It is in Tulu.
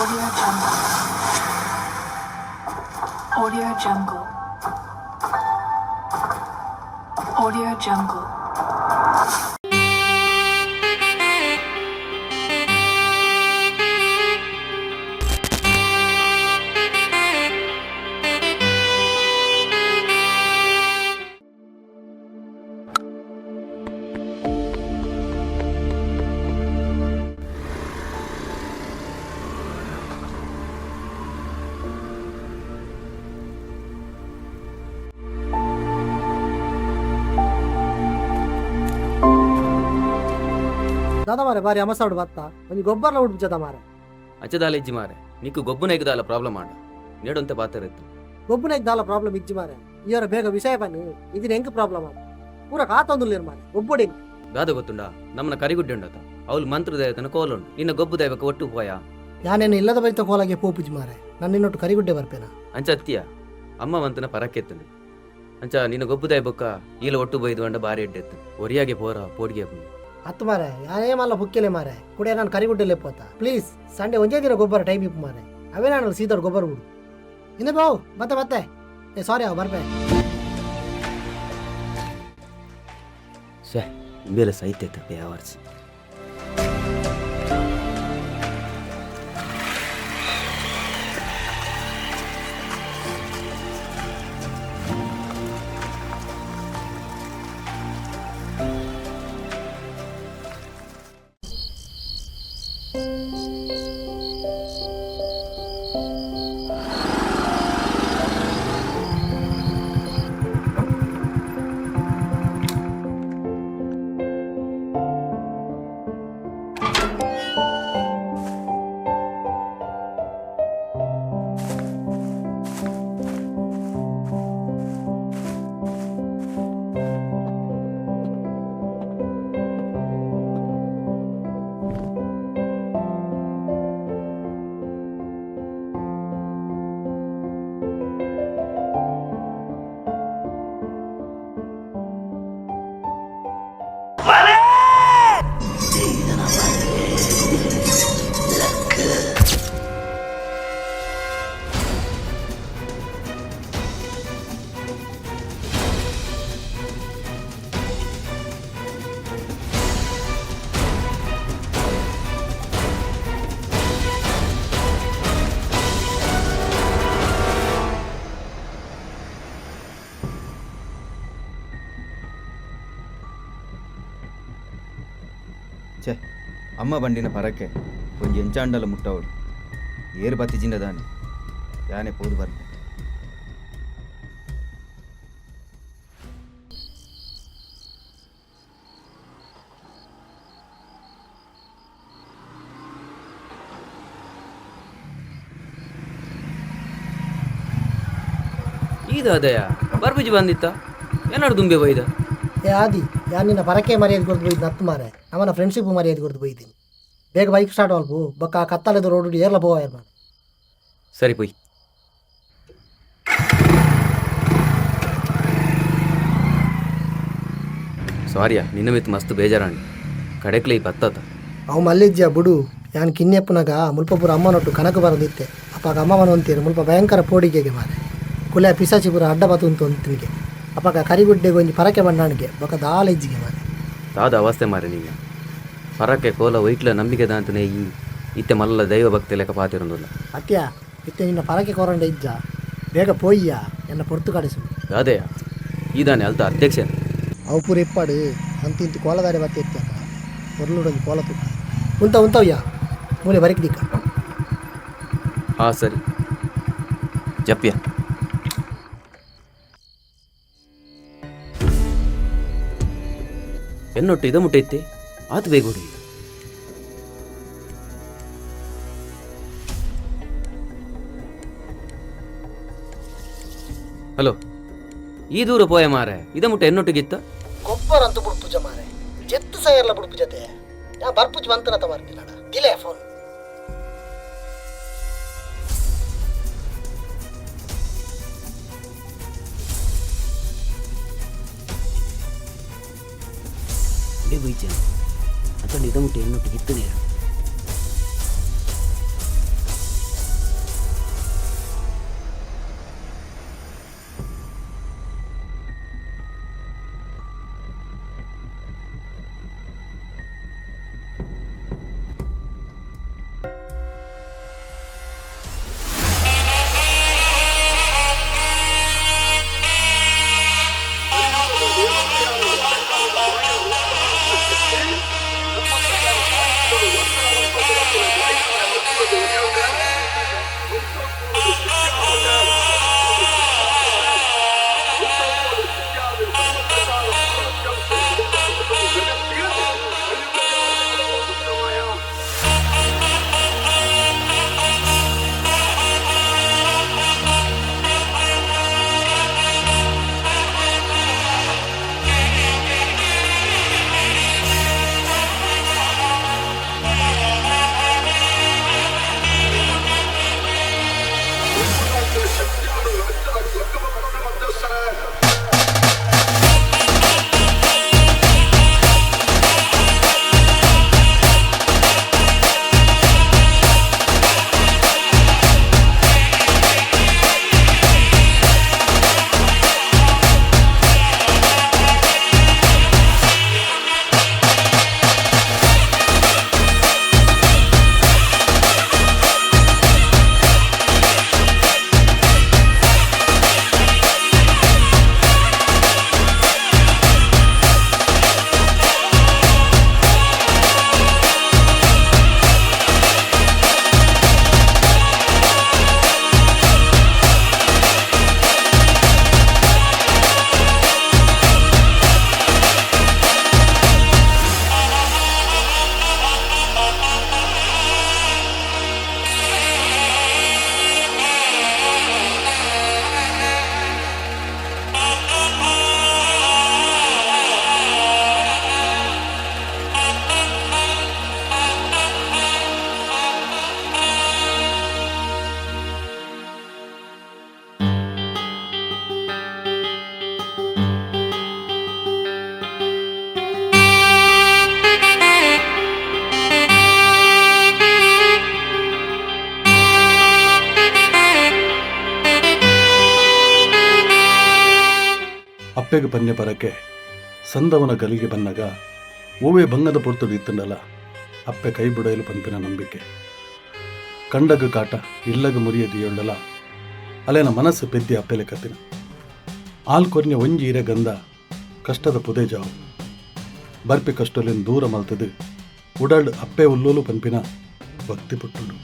Audio Jungle. Audio Jungle. Audio Jungle. ದಾದ ಮಾರೆ, ಬಾರಿ ಅಮಸಾಡು ಬತ್ತ. ಒಂಜಿ ಗೊಬ್ಬರಲ ಉಡ್ಪಿಚದ ಮಾರೆ. ಅಂಚದಾಲ ಇಜ್ಜಿ ಮಾರೆ. ನಿಕ್ಕು ಗೊಬ್ಬುನೈಕ್ ದಾಲ ಪ್ರಾಬ್ಲಮ್ ಆಂಡ ನೇಡೊಂತೆ ಪಾತೆರ ಇತ್ತು. ಗೊಬ್ಬುನೈಕ್ ದಾಲ ಪ್ರಾಬ್ಲಮ್ ಇಜ್ಜಿ ಮಾರೆ. ಇಯರ ಬೇಗ ವಿಷಯ ಬನ್ನಿ. ಇದನ್ನ ಎಂಕ್ ಪ್ರಾಬ್ಲಮ್ ಆಪ ಪೂರ ಕಾತೊಂದುಲ್ಲೇರು ಮಾರೆ, ಗೊಬ್ಬೊಡಿ. ದಾದ ಗೊತ್ತುಂಡ, ನಮ್ಮನ ಕರಿಗುಡ್ಡೆ ಉಂಡತ, ಅವಳು ಮಂತ್ರ ದೈವತನ ಕೋಲುಂಡು. ನಿನ್ನ ಗೊಬ್ಬು ದೈವಕ್ಕೆ ಒಟ್ಟು ಪೋಯ. ಯಾನೇನು ಇಲ್ಲದ ಬೈತ ಕೋಲಾಗೆ ಪೋಪುಜಿ ಮಾರೆ. ನನ್ನ ನಿನ್ನೊಟ್ಟು ಕರಿಗುಡ್ಡೆ ಬರ್ಪೇನ. ಅಂಚ ಅತ್ತಿಯ, ಅಮ್ಮ ಮಂತನ ಪರಕ್ಕೆತ್ತುಂಡು. ಅಂಚ ನಿನ್ನ ಗೊಬ್ಬು ದೈವಕ್ಕ ಈಲ ಒಟ್ಟು ಬೈದು ಅಂಡ ಬಾರಿ ಎಡ್ಡೆತ್ತು. ಒರಿಯಾಗೆ ಪೋರ ಪೋಡಿಗೆ. ಅತ್ತು ಮಾರೆ, ಯಾನೇ ಮಲ್ಲ ಬುಕ್ಕೆಲೆ ಮಾರೆ. ಕುಡೆ ನಾನು ಕರಿಗುಡ್ಡೆಲೆ ಪೋತ. ಪ್ಲೀಸ್, ಸಂಡೆ ಒಂದೇ ದಿನ ಗೊಬ್ಬರ ಟೈಮ್ ಇಪ್ಪು ಮಾರೆ. ಅವೇ ನಾನು ಸೀದಾ ಗೊಬ್ಬರ ಬಿಡು. ಇನ್ನೇ ಬಾವು ಮತ್ತೆ ಮತ್ತೆ. ಏ ಸಾರಿ, ಅವ ಬರ್ಪೆ. ಶ್ಯಾ, ಇಂಬೇಲೆ ಸೈತೆ ಯಾವರ್ಸಿ. ಛೇ, ಅಮ್ಮ ಬಂಡಿನ ಪರಕ್ಕೆ ಒಂಜಿ ಎಂಚಾಂಡಲ ಮುಟ್ಟವಳು. ಏರು ಬತ್ತಿ ಜಿಂಡದಾನೆ ಯಾನೆ ಪೋದು ಬರ್ತೆ. ಈದಾದಯ ಬರ್ಬಿಜಿ ಬಂದಿತ್ತ ಏನಾರು ದುಂಬೆ ಬೈದ. ಏ ಆದಿ, ಯಾರು ನಿನ್ನ ಪರಕೆ ಮರ್ಯಾದೆ ಕೊಡ್ದು ಬೈದು ನತ್ತು ಮಾರೆ. ಅವನ ಫ್ರೆಂಡ್ಶಿಪ್ ಮರ್ಯಾದೆ ಕೊಡ್ದು ಬೈತೀನಿ. ಬೇಗ ಬೈಕ್ ಸ್ಟಾರ್ಟ್ ಅಲ್ಪು ಬೊಕ್ಕ ಆ ಕತ್ತಲೆದ ರೋಡ್ ಏರ್ಲ ಪೋವಾಯರ್ ಮಾರೆ. ಸರಿ ಪೊಯ್. ಸಾರಿಯಾ, ನಿನ್ನ ಮಿತ್ ಮಸ್ತ್ ಬೇಜಾರಾಂಡ್. ಕಡೆಕ್ಲೆ ಈ ಬತ್ತತ. ಅವು ಮಲ್ಲಿಜ್ಜ ಬುಡು. ಯಾನ್ ಕಿನ್ಯಪ್ಪನಾಗ ಮುಲ್ಪಪುರ ಅಮ್ಮನೊಟ್ಟು ಕನಕ ಬರದಿತ್ತೆ. ಅಪ್ಪಾಗ ಅಮ್ಮವನ ಅಂತೀರಿ, ಮುಲ್ಪ ಭಯಂಕರ ಪೋಡಿಗೆಗೆ ಮಾರೆ. ಕುಲೆ ಪಿಸಾಚಿಪುರ ಅಡ್ಡ ಬತ್ತು ಅಂತಿನಿಗೆ. ಅಪ್ಪಾಗ ಕರಿಗುಡ್ಡೆಗೆ ಒಂಜಿ ಪರಕೆ ಬಂಡಾಣಿಗೆ ಬೊಕ ದಾಲ ಇಜ್ಜಿಗೆ ಮಾರೆ. ತಾದ ಅವಸ್ಥೆ ಮಾರೆ ನಿನ್ನ. ಪರಕ್ಕೆ ಕೋಲ ವೈಟ್ಲ ನಂಬಿಕೆ ದಾಂತನೇ ಈ ಇತ್ತೆ ಮಲ್ಲ ದೈವ ಭಕ್ತಿ ಲೆಕ್ಕ ಪಾತಿರೊಂದುಲ್ಲ. ಅತ್ಯ, ಇತ್ತೆ ನಿನ್ನ ಪರಕೆ ಕೊರಂಡ ಇಜ್ಜ. ಬೇಗ ಪೋಯ್ಯ, ಎನ್ನ ಪೊರ್ತು ಕಡಿಸು. ದಾದೆಯ ಈದಾನೆ ಅಲ್ತ ಅಧ್ಯಕ್ಷ. ಅವು ಪೂರ ಇಪ್ಪಾಡು ಅಂತ ಇಂತು ಕೋಲದಾರಿ ಬತ್ತಿ ಇತ್ತೆ ಪೊರ್ಲುಡೊಂಜಿ ಕೋಲ ತುಕ್ಕ ಉಂತ ಉಂತವ್ಯ ಮೂಲೆ ಬರಿಕ್ ದಿಕ್ಕ. ಹಾ ಸರಿ, ಜಪ್ಯ. ಎನ್ನೊಟ್ಟು ಇದ ಮುಟ್ಟೈತೆ ಆತು ಬೇಗ ಹೊಡಿ. ಹಲೋ, ಈ ದೂರ ಪೋಯ ಮಾರೆ. ಇದ ಮುಟ್ಟ ಎನ್ನೊಟ್ಟಿಗಿತ್ತ. ಗೊಬ್ಬರ ಅಂತೂ ಬುಡ್ಪುಜ ಮಾರೆ. ಜೆತ್ತು ಸೈರ್ಲ ಬುಡ್ಪು ಜೊತೆ ನಾ ಬರ್ಪುಜ್ ಬಂತನ ಮಾರ್ತಿಲ್ಲ. ದಿಲೆ ಫೋನ್. ಬೈಚೇನೆ ಅತಂಡು ಇದ ಮುಟ್ಟ ಎನ್ನೊಟ್ಟಿಗಿತ್ತು ನೇರು. ಅಪ್ಪೆಗ್ ಪನ್ಯ ಪರಕೆ ಸಂದವನ ಗಲಿಗೆ ಬನ್ನಗ ಓವೇ ಬಂಗದ ಪೊರ್ತುಡು ಇತ್ತುಂಡಲ ಅಪ್ಪೆ ಕೈ ಬುಡಯಲು ಪನ್ಪಿನ ನಂಬಿಕೆ. ಕಂಡಗ ಕಾಟ ಇಲ್ಲಗ ಮುರಿಯ ದಿಯೊಂಡಲ ಅಲೆನ ಮನಸ್ಸು ಪೆದ್ದಿ ಅಪ್ಪೆಲೆ ಕತ್ತಿನ ಆಲ್ ಕೊರ್ನೆ ಒಂಜಿ ಇರೆ ಗಂಧ ಕಷ್ಟದ ಪುದೆ ಜಾವು ಬರ್ಪಿ ಕಷ್ಟೊಲಿನ್ ದೂರ ಮಲ್ತದು ಉಡಲ್ ಅಪ್ಪೆ ಉಲ್ಲೋಲು ಪನ್ಪಿನ ಭಕ್ತಿ ಪುಟ್ಟುಂಡು.